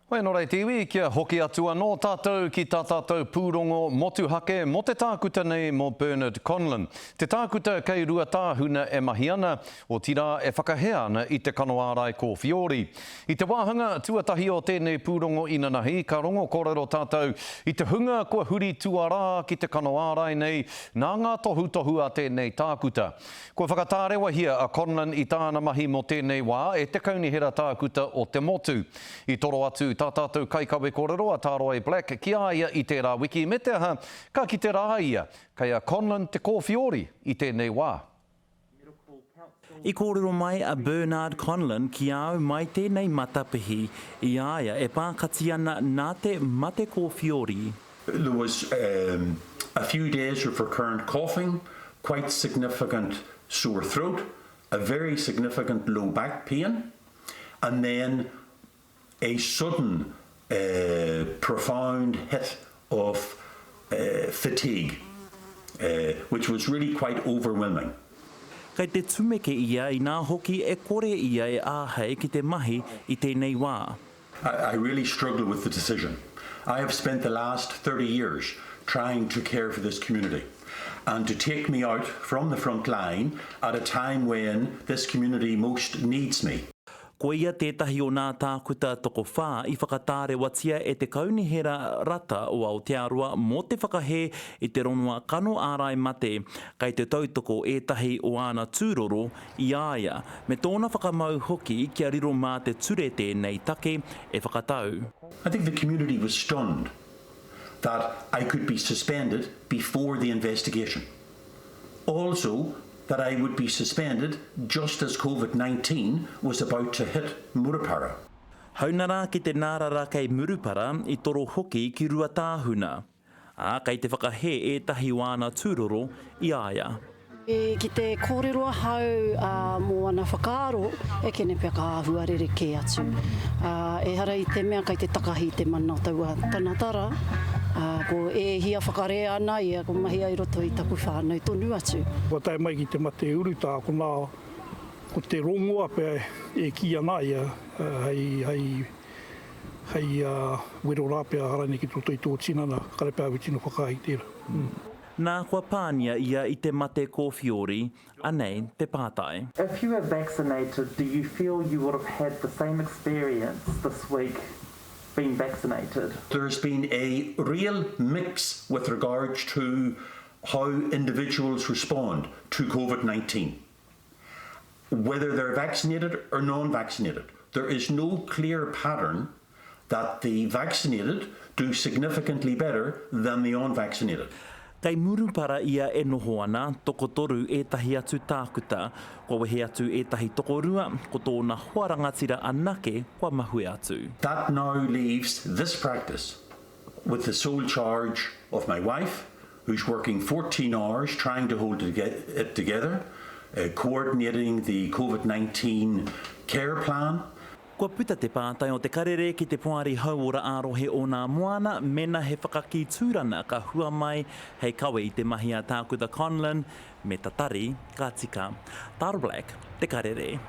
Hoi anō rei te iwi, kia hoki atu anō tātou ki tā tātou pūrongo motuhake mō te tākuta nei mō Bernard Conlon. Te tākuta kei Ruatāhuna e mahi ana, otirā e whakahea ana i te kano ārai kōwhiori. I te wāhanga tuatahi o tēnei pūrongo inanahi, ka rongo kōrero tātou i te hunga kua huri tuarā ki te kano ārai nei nā ngā tohutohu a tēnei tākuta. Kua whakatārewahia a Conlon i tāna mahi mō tēnei wā e te Kaunihera Tākuta o te Motu. I toro atu tā tātou kaikawe kōrero a Tāroe Black ki a ia i tērā wiki me te aha, ka kite rā ia, kei a Conlon te kōwhiori i tēnei wā. I kōrero mai a Bernard Conlon ki a au mai tēnei matapihi i a ia e pākati ana nā te mate kōwhiori. There was a few days of recurrent coughing, quite significant sore throat, a very significant low back pain, and then a sudden profound hit of fatigue, which was really quite overwhelming. Kei te tumeke ia inā hoki e kore ia e āhei ki te mahi i tēnei wā. I really struggle with the decision. I have spent the last 30 years trying to care for this community and to take me out from the front line at a time when this community most needs me. Ko ia tētahi o nā tākuta tokowhā i whakatārewatia e te Kaunihera Rata o Aotearoa mō te whakahē i te rongoa kano ārai mate, kei te tautoko ētahi o āna tūroro i a ia, me tōna whakamau hoki kia riro mā te ture tēnei take e whakatau. I think the community was stunned that I could be suspended before the investigation. Also, that I would be suspended just as Covid-19 was about to hit Murupara. Hauna rā ki te nārara kei Murupara, i toro hoki ki Ruatāhuna. Ā, kei te whakahē ētahi o āna tūroro i a ia. Ki te kōrero ahau mō ana whakaaro, e kene pea ka āhua rerekē atu. Ehara i te mea kei te takahi te mana o taua tangata rā, ko e hia whakarea ana ia, ko mahia i roto i taku whānau tonu atu. Kua tae mai ki te mate urutā, konā ko te rongoa pea e kī ana ia hei, hei. Hei wero rā pea rānei ki roto i tō tinana, kare pea au i tino whakaae i tērā. Nā, kua pānia ia i te mate kōwhiori, anei te pātai. If you were vaccinated, do you feel you would have had the same experience this week being vaccinated? There's been a real mix with regards to how individuals respond to Covid-19. Whether they're vaccinated or non-vaccinated, there is no clear pattern that the vaccinated do significantly better than the unvaccinated. Kei Murupara ia e noho ana, tokotoru ētahi atu tākuta. Kua wehe atu ētahi tokorua, ko tōna hoa rangatira anake kua mahue atu. That now leaves this practice with the sole charge of my wife, who's working 14 hours trying to hold it together, coordinating the Covid-19 care plan. Kua puta te pātai o te karere ki te Poari Hauora ā-Rohe o Nā Moana mēnā he whakakī tūrana ka hua mai hei kawe i te mahi a Tākuta Conlon me tatari ka tika. Tara Black, Te Karere.